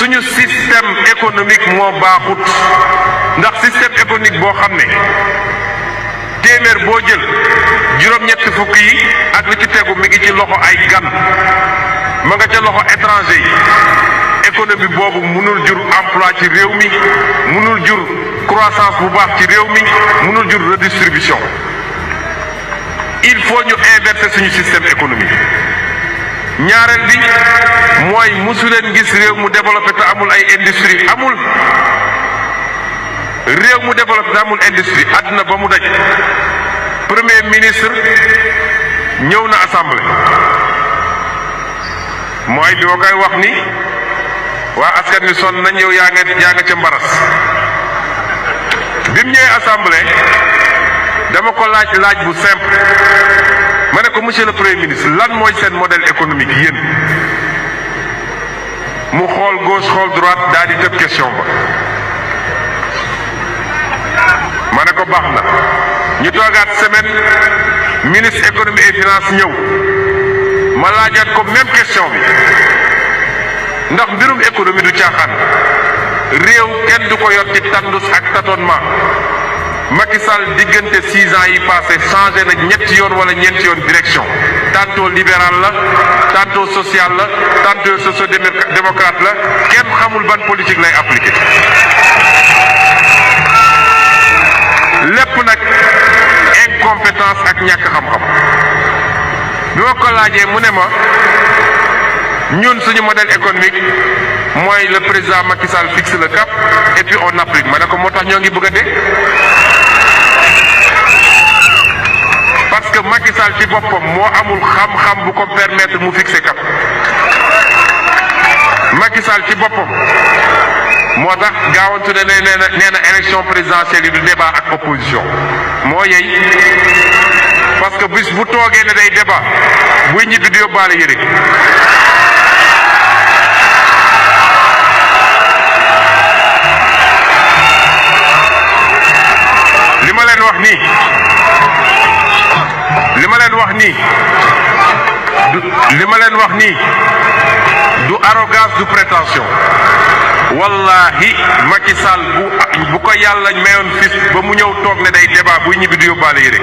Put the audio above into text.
suñu système économique moo baaxut ndax système économique boo xam ne téeméer boo jël juróom-ñetti fukk yi ak li ci tegu mi ngi ci loxo ay gan ma nga ca loxo étranger yi économie boobu mënul jur emploi ci réew mi mënul jur croissance bu baax ci réew mi mënul jur redistribution il faut ñu inverser suñu système économique. ñaareel bi mooy musu leen gis réew mu développé te amul ay industrie amul réew mu développé te amul industrie àdduna ba mu daj premier ministre ñëw na assemblée mooy bi ma koy wax ni waa askan wi sonn nañ yow yaa nga ca mbaras bi mu ñëwee assemblée dama ko laaj bu simple ma ne ko monsieur le premier ministre lan mooy seen modèle économique yéen mu xool gauche xool droite daal di tëb question ba ma ne ko baax na ñu toogaat semaine ministre économie et finance ñëw ma laajaat ko même question bi ndax mbirum économie du caaxaan réew kenn du ko yor ci tandus ak tâtonnement Macky Sall diggante 6 ans yi passé changé na ñetti yoon wala ñeenti yoon direction tantôt libéral la tantôt social la tantôt socio-démocrate la kenn xamul ban politique lay appliqué lépp nag incompétence ak ñàkk xam-xam bi ma ko laajee mu ne ma ñun suñu modèle économique mooy le président Macky Sall fixe le cap et puis on applique ma ne ko moo tax ñoo ngi bëgg a dee parce que Macky Sall ci boppam moo amul xam-xam bu ko permettre mu fixer cap Macky Sall ci boppam moo tax gaawantu ne nee na élection présidentielle yi du débat ak opposition moo yey parce que bis bu toogee ne day débat buy ñibbi di yóbbaale yëre li ma leen wax nii du arrogance du prétention wallahi Macky Sall bu ko yàlla mayoon fis ba mu ñëw toog ne day débat buy ñibbi du yóbbaale yére